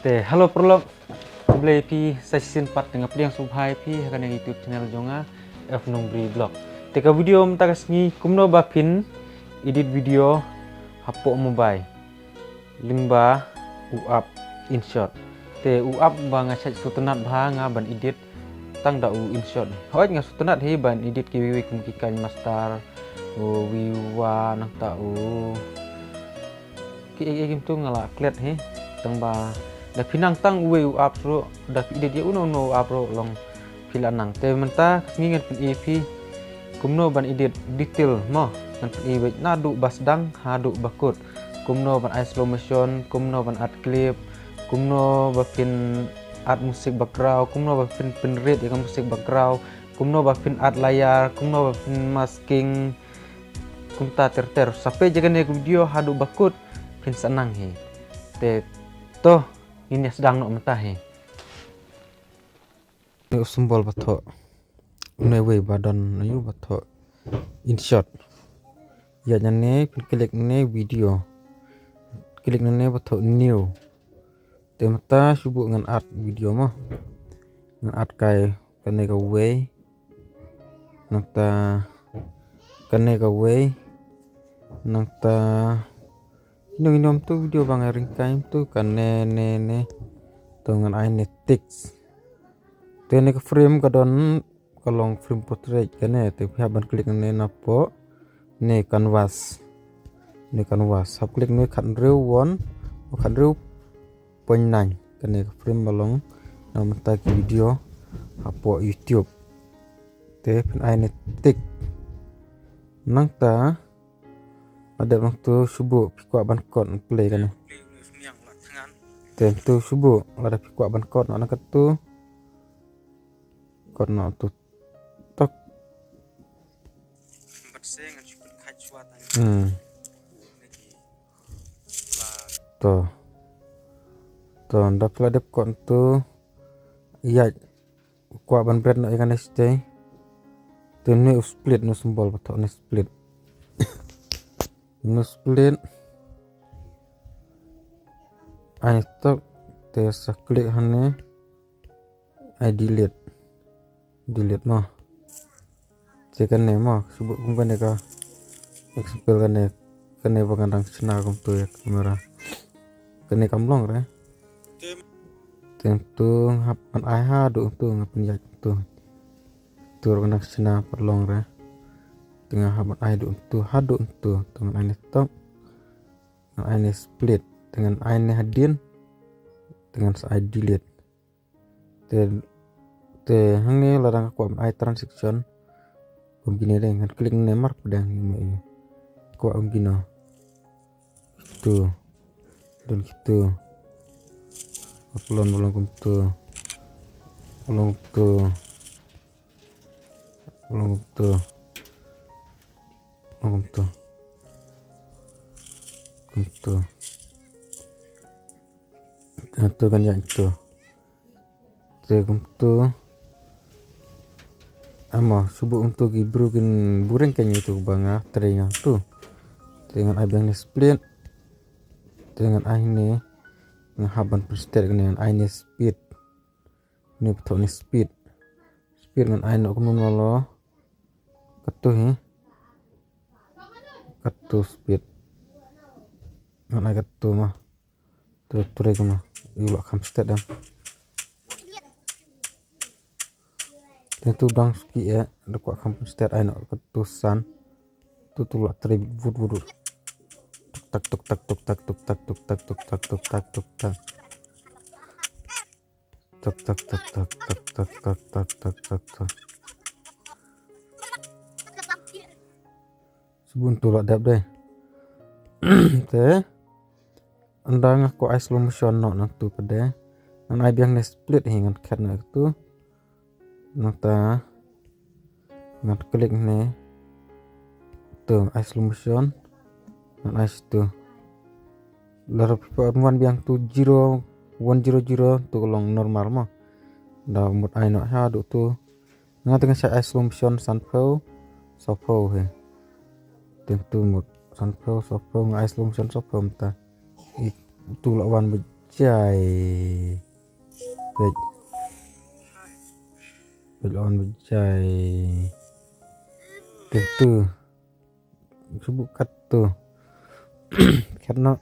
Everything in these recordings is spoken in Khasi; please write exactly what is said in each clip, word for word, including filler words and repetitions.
Te hello paralok. Khublei phi sa shisien pat, te nga pdiang sngewbha ïa phi ha kane ka YouTube channel jong nga, F Nongbri Vlog. Te ka video mynta ka sngi kumno ba phin edit video hapoh mobile lyngba u app InShot. Te u app ba nga shait sngewtynnat bha nga ban edit tang da u InShot. Hooid, nga sngewtynnat hi ban edit kiwei kiwei kum ki KineMaster, u Viva, nangta u ki ei ei kim tu nga la klet hi. Tang ba da phi nang tang uwei u app ruh, da phi edit ïa uno uno u app ruh long phi la nang. Te mynta ka sngi ngan pyni ïa phi kumno ban edit detail mo. Ngan pyni ïa phi naduh ba sdang haduh ba kut. Kumno ban ai slow motion, kumno ban add clip, kumno ba phin add music background, kumno ba phin pynrit ïa ka music background, kumno ba phin add layer, kumno ba phin masking, kumta ter ter. Sa peit ïa kane ka video haduh ba kut phin sa nang hi. Te to ngin ïa sdang noh mynta hi. Une u symbol ba thoh, une uwei ba don, une u ba thoh InShot. Ïa nane phin klik nane video. Klik nane ba thoh new. Te mynta shu buh ngan add video mo. Ngan add kai kane kawei. Nangta kane kawei. Nangta ino ino mynta video ba nga ring kai mynta kane ne ne. To ngan ai ne text. Te ne ka frame ka don ka long frame portrait kane, te phi hap ban klik ne napoh ne canvas. Ne canvas hap klik ne khathynriew won, khathynriew point nine. Kane ka frame ba long na mynta ki video hapoh YouTube. Te phin ai ne tick. Nangta la dep nangtu shu buh phi kwah ban kot play kane. Te tu shu buh la dep phi kwah ban kot na katu. Kot na tu tok. Hmm. To. To, nda phi la dep kot tu. Ïa kwah ban bret noh ïa kane shatei. Te ne u split, ne symbol ba thoh ne split. Ne split. Ai tok te sa klik hangne. Ai delete. Delete mo. Te kane mo, shu buh kum kane ka example kane, kane ba nga dang shna kumtu ïa ka camera. Kane kam long re. Te tu nga hap ban ai haduh tu nga pynïaid tu. Tu ruh nga dang shna pat long re. Te nga hap ban ai haduh tu, haduh tu, tu ngan ai ne tok. Ngan ai ne split, te ngan ai ne hadien. Te ngan sa ai delete. Te, te hangne lada nga kwah ban ai transition. Kum kine de ngan klik ne marpdeng ne ïa. Kwah kum kino. Tu. Don kitu. Upload ulang kumtu. Ulang kumtu. Ulang kumtu. Ulang kumtu. Kumtu. Kumtu kan ïa tu. Te kumtu. Amo, shu buh kumtu ki bru kin buh reng kane tu ba nga trei nga tu. Te ngan ai biang ne split. Te ngan ai ne. Nga hap ban pynstep kane ngan ai ne speed. Ne ba thoh ne speed. Speed ngan ai noh kumno lo. Katu hi. Katu speed. Ngan ai katu ma. Tu trei kama. Ïa u la kham stet dang. Te tu dang ski eh, da kwah kham stet ai noh katu san. Tu tu la trei vut vut vut. Tuk tak tuk tak tuk tak tuk tak tuk tak tuk tak tuk tak tuk tak. Tak tak tak tak tak tak tak tak tak tak tak. Shu buh tu la dep dei. Te. Ynda nga kwah ai slow motion noh nangtu pat de. Ngan ai biang ne split hi ngan khet noh tu. Nangta ngan klik ne. Tu ai slow motion. Ngan ai tu. Lada phi wan biang tu zero one zero zero tu ka long normal mo. Da mut ai noh haduh tu. Nga te nga shah ai slow motion sanphew, sawphew hi. Te tu mut sanphew, sawphew nga ai slow motion sawphew mynta. I tu la wan ba bejai. Peit. Peit la on bejai. Te tu. Shu buh katto. Katno.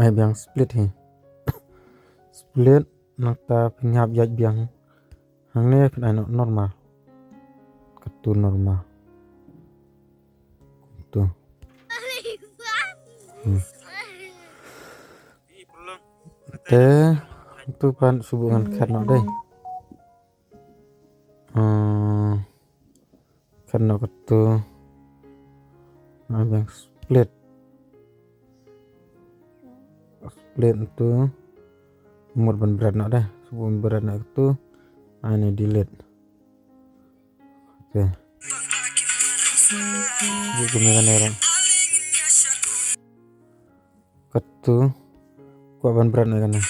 Ai biang split hi. Split nangta pynïap ïaid biang. Hangne pyn ai noh normal. Katto normal. Katto. Hmm. Te tu pat shu buh ngan katno dei. Hmm. Katno katto. Ai biang split. Split tu. Mut ban bret noh dei. Shu buh ban bret noh katto. Ai ni delete. Okay. Shu buh kumne kane ruh. Katto. Kwah ban bret noh ïa kane.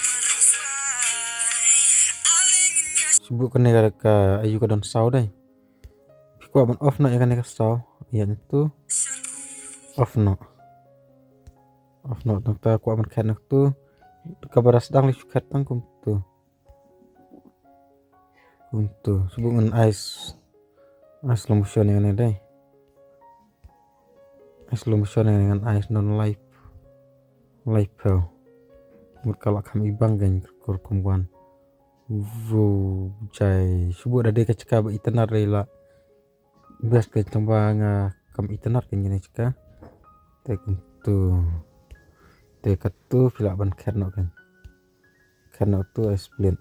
Shu buh kane ka, ka aiu ka don saw dei. Kwah ban off noh ïa kane ka saw. Ïa tu. Off noh. Off noh tang ta kwah ban khet noh tu. Kaba da sdang lei shu khet tang kumtu. Kumtu. Shu buh ngan ai s-, ai slow motion ïa kane dei. Ai slow motion ïa kane ngan ai non live. Live phew. Mut ka la kham ibang kein kur kum wan. Vu jai. Shu buh da dei ka jaka ba itynnad dei la. Best kein tang ba nga kham itynnad kein kane jaka. Te kumtu. Te katto phi lah ban khet noh kein. Khet noh tu ai split.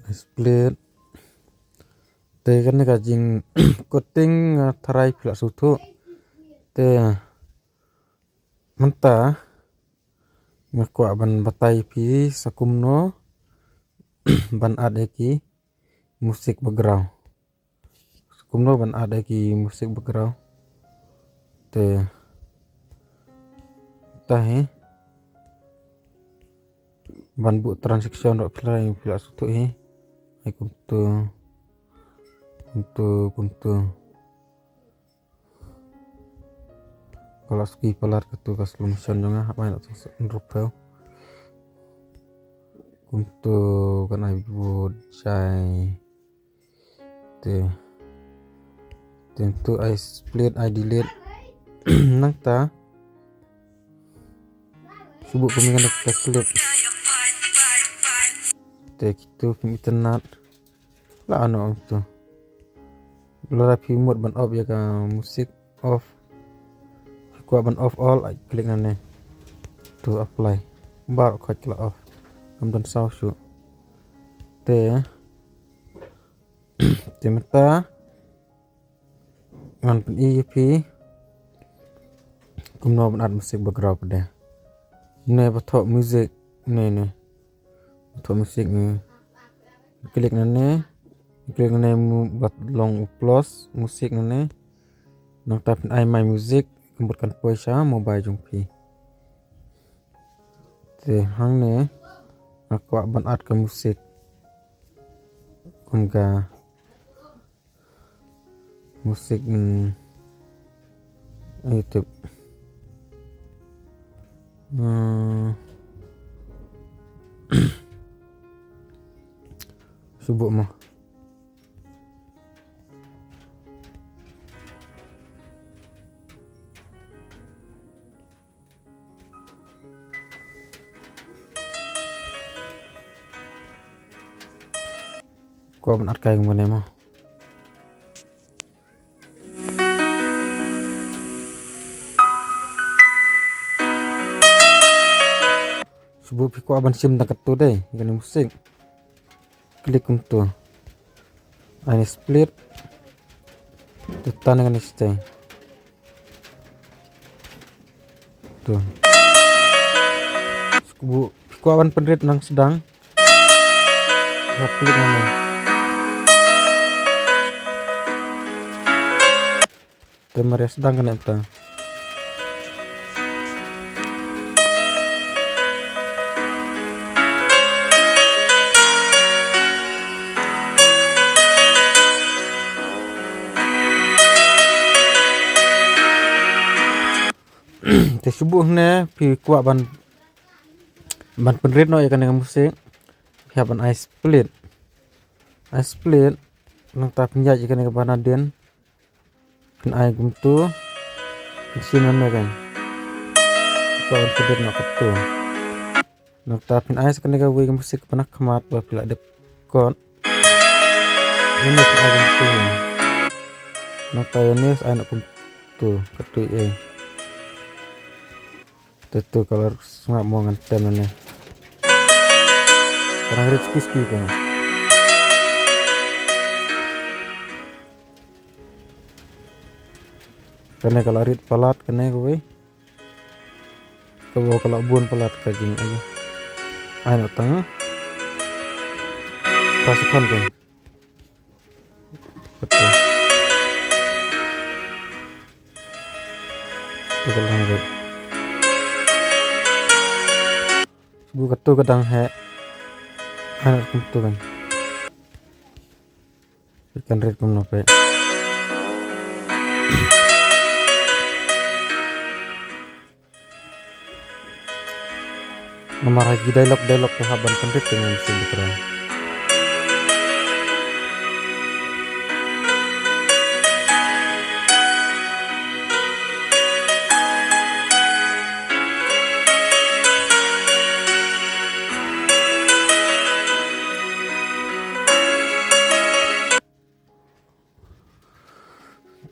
Split. Te kane ka jingkutting, ah, tharai phi lah sngewthuh. Te mynta nga kwah ban batai phi sa kumno ban add ïa ki music background. Kumno ban add ïa ki music background. Te ta hi ban buh transition ruh phi lah, phi lah sngewthuh hi. Ai kumtu. Kumtu, kumtu. Ka la suki palat katu ka slow motion jong nga, hap ai na tu rup phew. Kumtu kan ai bud jai. Te. Te tu ai split, ai delete. Nangta. Shu buh kumne kan ka clip. Te kitu pynitynat. La ano tu. Lada phi mut ban off ïa ka music off. Kwah ban off all, ai click nane. Tu apply. Baroh khoit la off. Ngam don saw shuh. Te. Te mynta ngan pyni ïa phi kumno ban add music background pat de. Ne ba thoh music ne ne. Ba thoh music ne. Click nane. Click nane mu-, ba long u plus music nane. Nangta phin ai my music, ka mut kan poi sha mobile jong phi. Te hangne nga kwah ban add ka music. Kum ka music, mm, YouTube. Hmm. Shu buh mo. Kwah ban add kai kumne mo. Shu buh phi kwah ban shim tang katto dei, kane music. Click kumtu. Ai ne split. Te tan kane shatei. Tu. Shu buh phi kwah ban pynrit nang sdang. Hap click nane. Te mar ïa sdang kane mynta. Te shu buh hangne phi kwah ban, ban pynrit noh ïa kane ka music. Phi hap ban ai split. Ai split. Nangta phin ïaid ïa kane kaba nadien. Phin ai kumtu. Phin shim hangne kan. Phi kwah ban pynrit noh katto. Nangta phin ai sa kane kawei ka music kaba na khmat ba phi la dep kot. Ïa une phin ai kumtu. Nangta ïa une sa ai noh kumtu. Katto ei. Te to ka la sngap mo ngan tem ïa une. Ka dang rit ski ski ka. Kane ka la rit palat kane kawei. Kaba ka la bun palat ka jing ai. Ai noh tang. Ka sa kham kan. Katto. Katto ka la rit. Shu buh katto ka dang heh. Ai noh kumto kan. Kan rit kumno phi. Namar ha ki dialogue dialogue te hap ban pynrit te ngin shu bikra.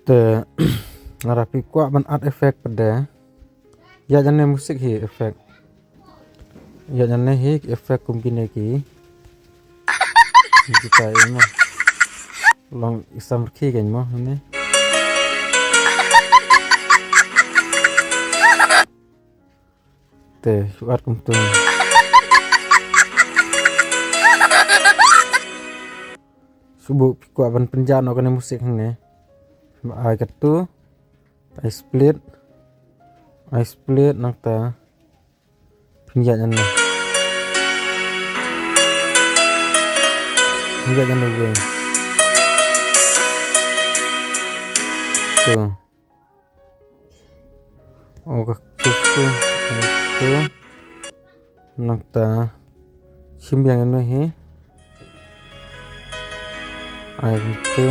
Te lada phi kwah ban add effect pat de. Ïa jane music hi effect. Ïa jane hi effect kum kine ki. Kita imo. Long isam rkhi kan mo ne. Te shu add kumtu. Shu buh phi kwah ban pynjah noh kane music hangne. Ai katto. Ai split. Ai split nangta. Phin ïaid hangne. Phin ïaid hangne wei. To. Okay, to, to, to. Nangta shim biang ïa une hi. Ai to.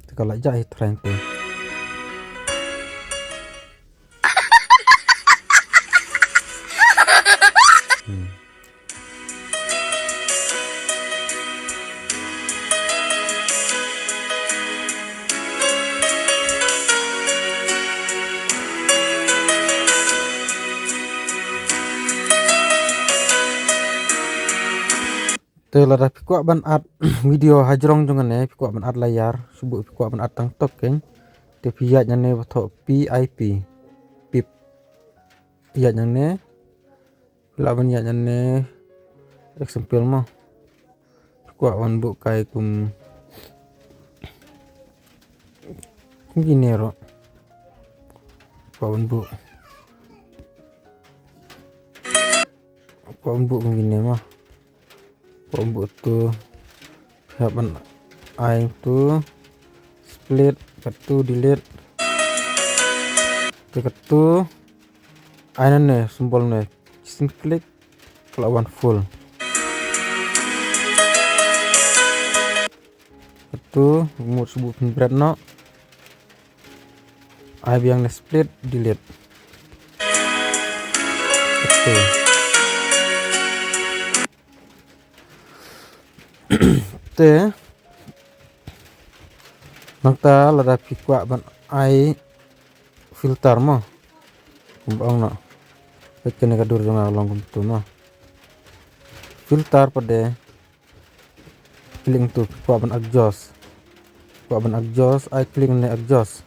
Te ka la jah hi thrang te. Hmm. Te lada phi kwah ban add video ha jrong jong kane, phi kwah ban add layar, shu buh phi kwah ban add tang tok keiñ. Te phi ïaid hangne ba thoh P I P. Pip. Ïaid hangne. Lah ban ïaid hangne. Example mo. Kwah ban buh kai kum, kum kine ruh. Kwah ban buh. Kwah ban buh kum kine mo. Kwah ban buh tu. Hap ban ai tu. Split, katto delete. Te katto. Ai hangne symbol ne. Shisien click. Ka la wan full. Katto, mut shu buh phin bret noh. Ai biang ne split, delete. Katto. Te. Nangta lada phi kwah ban ai filter mo. Kumba ong noh. Peit kane ka dur jong nga long kumtu mo. Filter pat de. Click tu kwah ban adjust. Kwah ban adjust, ai click ne adjust.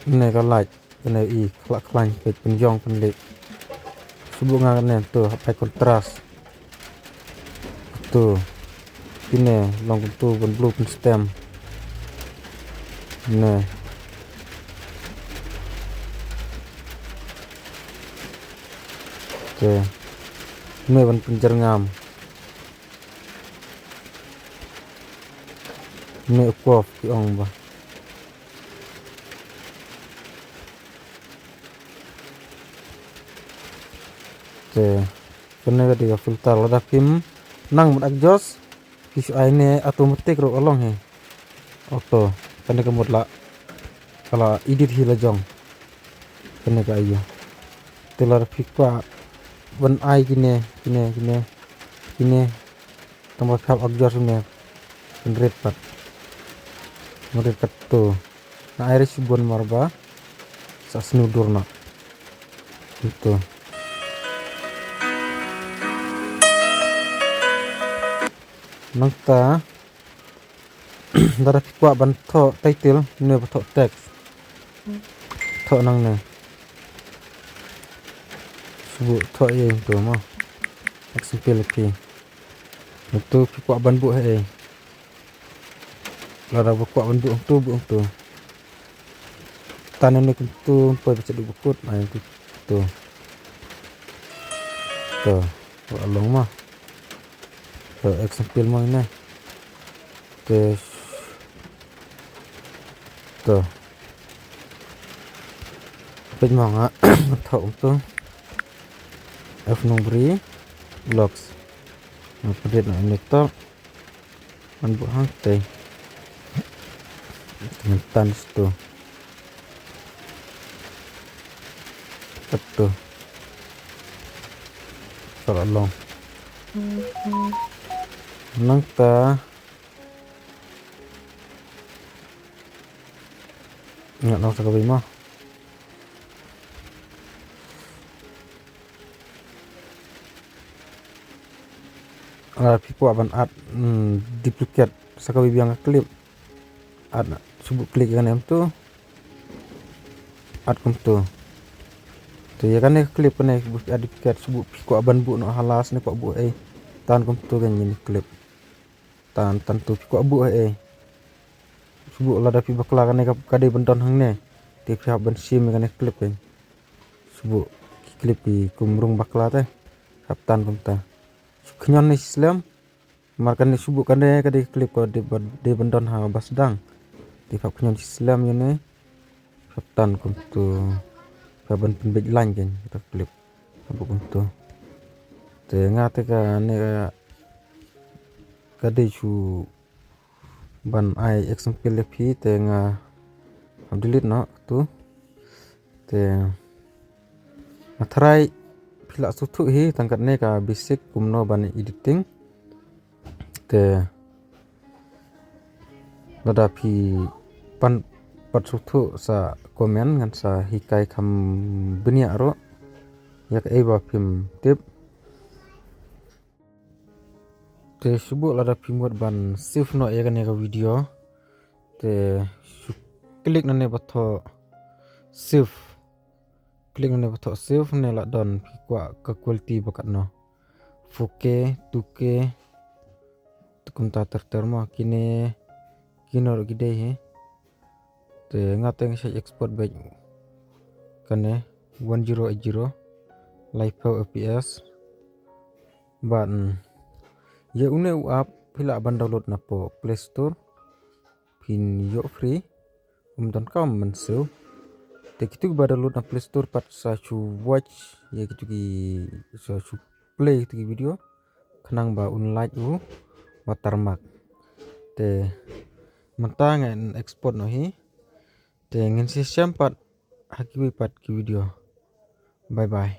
Ne ka light. Kane i khlak khlaiñ peit pynjong pynleit. Shu buh nga kane tu hap ai contrast. Tu. Kine long kumtu ban blue pynstem. Ne. Te. Ne ban pynjyrngam. Ne u kof ki ong ba. Te kane ka dei ka filter, lada phim nang ban adjust, phi shu ai ne automatic ruh ka long hi. Auto. Kane ka mut la ka la edit hi la jong. Kane ka aiu. Te lada phi kwah ban ai kine, kine, kine, kine. Tang ba phi hap adjust ne. Pynrit pat. Pynrit katto. Nga ai re shibun namar ba sa sniew dur noh. Ito. Nangta lada phi kwah ban thoh title ne ba thoh text. Thoh nangne. Shu buh thoh ïa ito mo. Example phi. Ito phi kwah ban buh ha ei. Lada ba kwah ban buh hangto, buh hangto. Tan ïa une kumto, poi ba sha duk ba kut, ai kumto. To, ba long mo. To, example mo ine. Te, to. Peit mo nga, thoh kumto. F Nongbri Vlogs. Nga pynrit noh ine to. Ngan buh hangtei. Ngan tan sha to. Kato. Sa la long. Nangta. Ngan long sa kawei mo. Ah, phi kwah ban add, hmm, duplicate sa kawei biang ka clip. Add na, shu buh click ïa kane kumto. Add kumto. To ïa kane ka clip kane, shu buh add duplicate, shu buh phi kwah ban buh noh ha last ne kwah buh ei. Tan kumto kane clip. Tan, tan to phi kwah buh ei. Shu buh lada phi bakla kane ka, ka dei ban don hangne. Te phi hap ban shim ïa kane clip ei. Shu buh ki clip ki kum rung bakla te. Hap tan kumta. Shu khñiot ne shi slem. Namar kane shu buh kane ka dei clip ka dei ban, dei ban don ha ba sdang. Te phi hap khñiot shi slem ïa ne. Phi hap tan kumto. Phi hap ban pynbeit line kane ka clip. Shu buh kumto. Te nga te kane ka, ka dei shu ban ai example ïa phi te nga hap delete noh tu. Te nga tharai phi la sngewthuh hi tang katne ka basic kumno ban editing. Te lada phi pan pat sngewthuh sa comment ngan sa hikai kham bniah ruh ïa kaei ba phim tip. Te shu buh lada phi mut ban save noh ïa kane ka video. Te shu click nangne ba thoh save. Click nangne ba thoh save ne la don phi kwah ka quality ba katno. Four K, two K. Te kumta ter ter mo kine kino ruh ki dei hi. Te nga te nga sa export beit kane one zero eight zero laiphew F P S. Bad ïa une u app phi lah ban download na po Play Store. Phin ïoh free. Um donkam ban siew. Te kitu kiba download na Play Store pat sa shu watch ïa kitu ki, sa shu play kitu ki video. Khnang ba un lait u watermark. Te mynta ngan export noh hi. Te ngin sa ïashem pat ha kiwei pat ki video. Bye bye.